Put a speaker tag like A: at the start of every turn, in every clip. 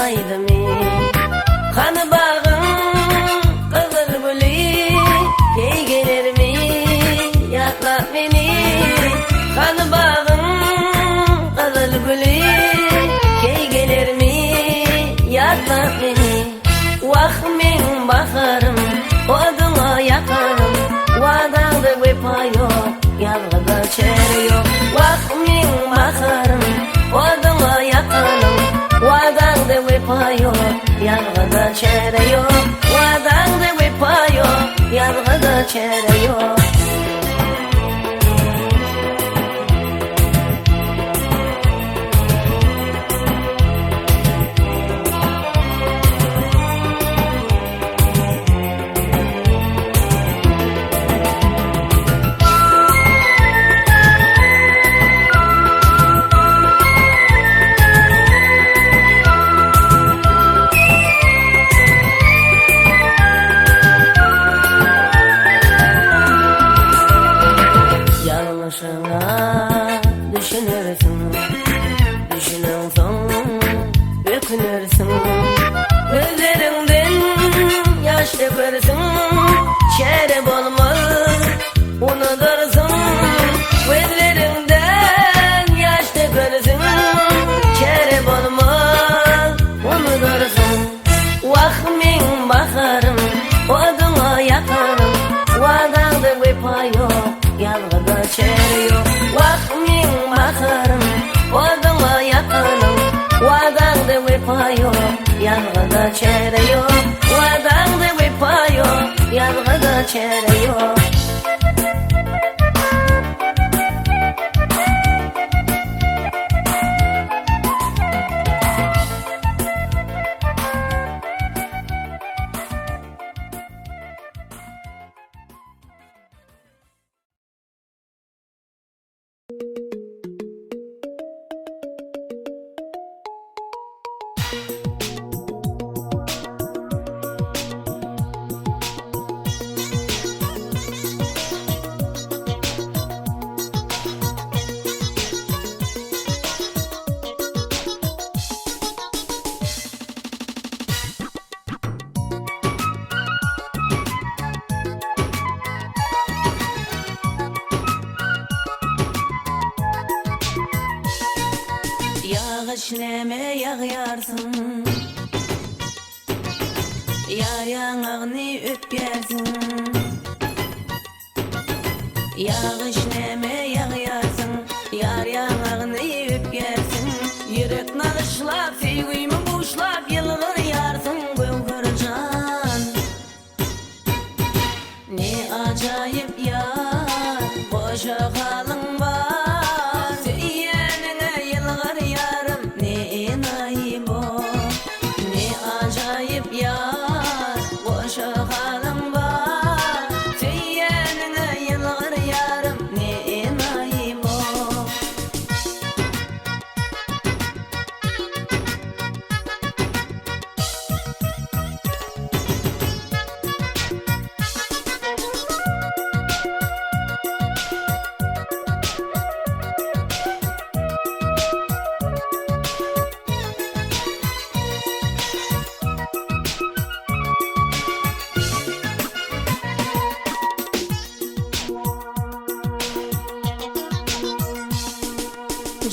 A: aýdymy. Hany bagyň gyzyl güli, Heý gelermi ýatlap meni. Hany bagyň gyzyl güli, Heý gelermi ýatlap meni. Wah meň baharym, oduňa ýakanym, Wadaňda wepa ýok, ýazgyda çäre ýok. Wah meň baharym, oduňa ýakanym, Wadaňda wepa ýok, ýazgyda çäre ýok. Wadaňda wepa ýok, ýazgyda çäre ýok. Ýalňyşyňa düşünersiň, düşüneňsoň ökünersiň. Gözleriňden ýaş dökersiň, çäre bolmaz, unudarsyň. Gözleriňden ýaş dökersiň, çäre bolmaz, unudarsyň. Wah meň baharym, oduňa ýakanym, Wadaňda wepa ýok, ýazgyda çäre ýok. Wah meň baharym, oduňa ýakanym, Wadaňda wepa ýok, ýazgyda çäre ýok. Wadaňda wepa ýok, ýazgyda çäre ýok. Ýagyş näme ýagýarsyň? Ýar ýaňagyny öpýärsiň. Ýagyş näme ýagýarsyň? Ýar ýaňagyny öpýärsiň. Ýürek nagyşlap, söýgimi buşlap ýylgyrýarsyň Göwher jan. Ne ajaýyp ýar, goşa halyň bar. Söýýäniňe ýylgyr ýarym, ne enaýy bu. Ne ajaýyp ýar, goşa halyň bar. Söýýäniňe ýylgyr ýarym, ne enaýy bu.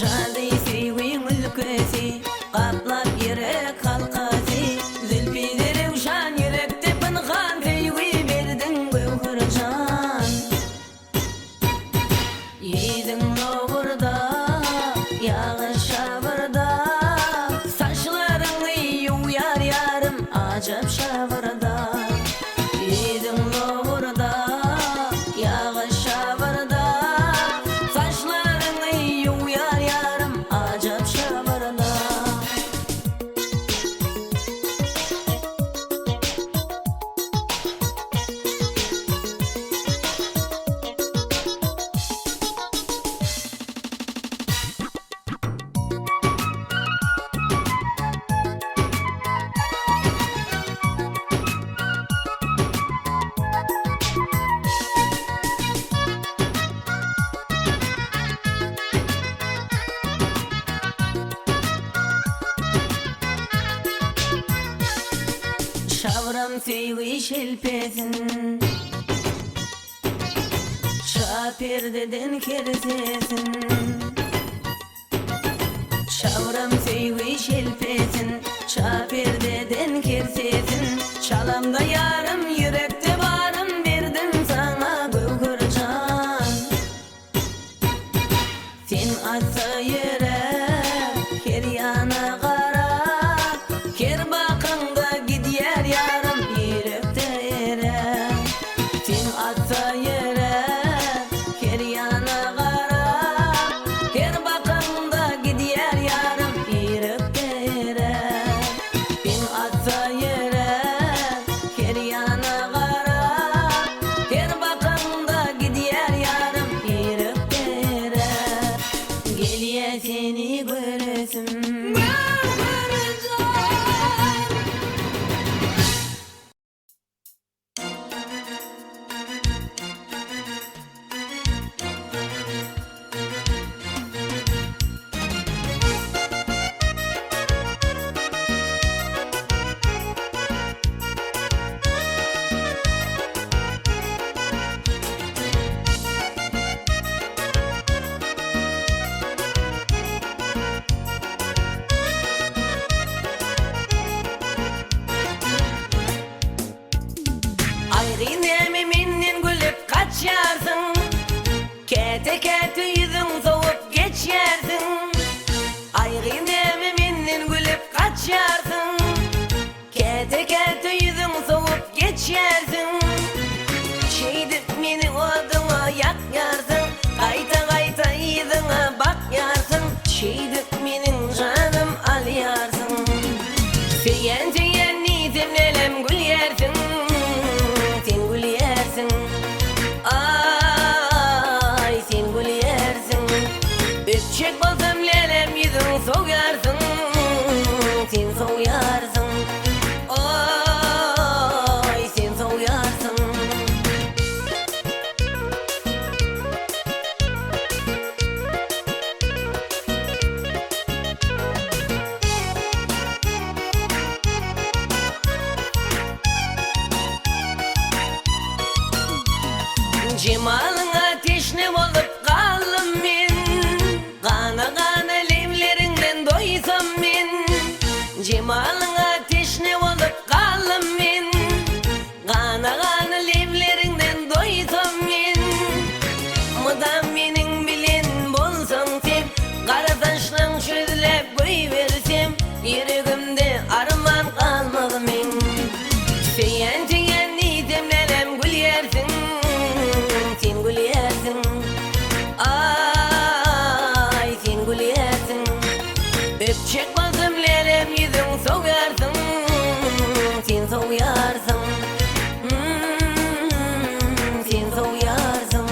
A: Jady söýgiň ülkesi, Gaplap ýürek halkasy, Zülpi zerewşan ýürekde pynhan Söýgi berdiň göwher jan. Ýüzüň lowurda, ýagyş şabyrda, Saçlaryňy ýuwýar ýarym ajap şabyrda. Ýüzüň lowurda, ýagyş şabyrda, Saçlaryňy ýuwýar ýarym ajap şabyrda. Şabram söýgi şelpesin. Şa perdeden kersesin. Şabram söýgi şelpesin. Şa perdeden kersesin. Çalamda ýarym, ýürekde barym berdim saňa Göwher jan. Sen atsa ýürek, her ýana garap, Her bakaňda gidýär ýarym ýürekde eräp. Sen atsa ýürek, her ýana garap, Her bakaňda gidýär ýarym ýürekde eräp. Sen atsa ýürek, her ýana garap, Her bakaňda gidýär ýarym ýürekde eräp. Gelýär seni göresim. Göwher jan. Aýry näme menden gülüp gaçýarsyň? Käte-käte ýüzüň sowup geçýärsiň. Aýry näme menden gülüp gaçýarsyň? Käte-käte ýüzüň sowup geçýärsiň. Şeýdip meni oduňa ýakýarsyň. Gaýta-gaýta yzyňa bakýarsyň. Şeýdip meniň janym alýarsyň. Söýen söýen diýsem lelem gülýärsiň. Sen gülýärsiň. Aý sen gülýärsiň. Öpjek bolsam lelem ýüzüň sowýarsyň. Sen sowýarsyň. Aý sen sowýarsyň. Jemalyňa teşne bolup galdym men, Gana-gana lebleriňden doýsam men. Jemalyňa teşne bolup galdym men, Gana-gana lebleriňden doýsam men. Mydam meniň bilen bolsaň sen, Gara saçlaň çözläp goýbersem, Ýüregimde arman galmaz meň. Söýen söýen diýsem nenem gülýärsiň, Sen gülýärsiň. Aý, sen gülýärsiň. Öpjek bolsam nenem ýüzüň sowýarsyň, Sen sowýarsyň. Sen sowýarsyň.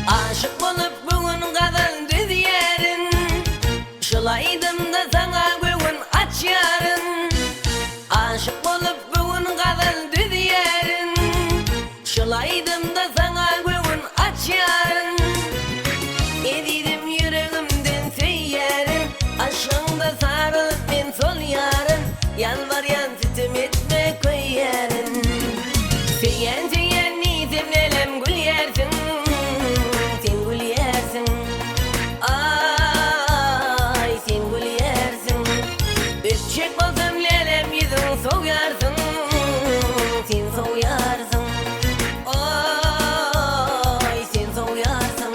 A: Aşyk bolup bu gün gazal düzýärin, Şul aýdymda saňa göwün açýaryn. Aşyk bolup bu gün gazal düzýärin, Şul aýdymda saňa göwün açýaryn. Ezizim ýüregimden söýýärin, Aşgyňda sarylyp men solýaryn, Ýalbarýan sütem etme köýýärin. Söýýän söýýän diýsem lelem gülýärsiň, Sen gülýärsiň. Aý sen gülýärsiň. Öpjek bolsam lelem ýüzüň sowýarsyň, Sen sowýarsyň. Aý sen sowýarsyň.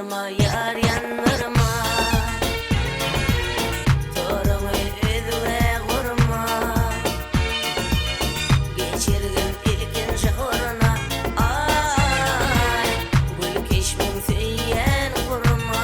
A: Ýandyrma ýar ýandyrma Toruňy özge gurma Geçirgin ilkinji orna Aý gül keşbiň söýýän gurma.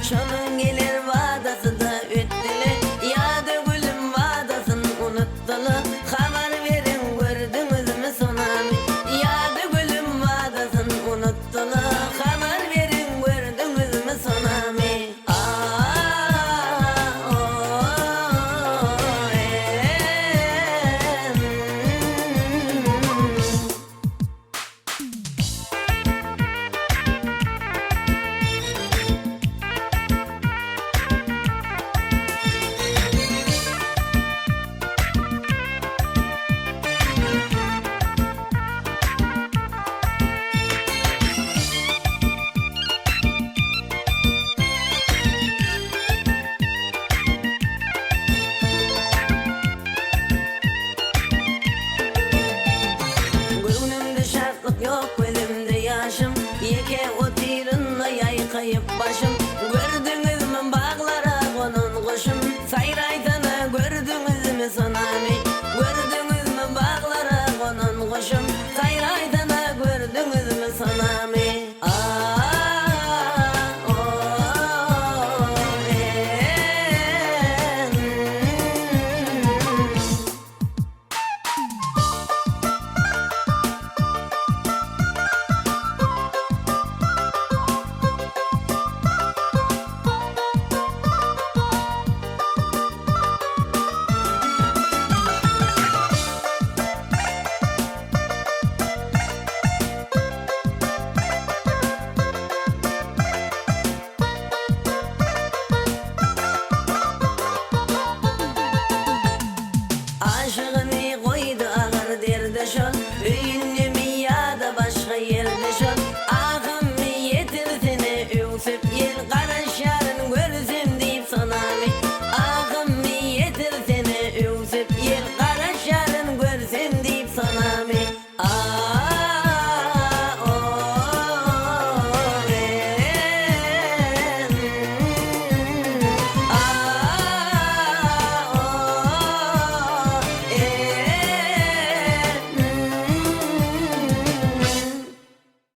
A: Şonuň geler wadasy-da ötdüle, Ýa-da gülüm wadasyn unutdyla, Habar beriň gördüňizmi sonamy? Ýa-da gülüm wadasyn unutdyla, Habar beriň gördüňizmi sonamy? A-a-o-e-m. Göwnümde şatlyk ýok, gözümde ýaşym, Ýeke otyryn-da ýaýkaýyp başym.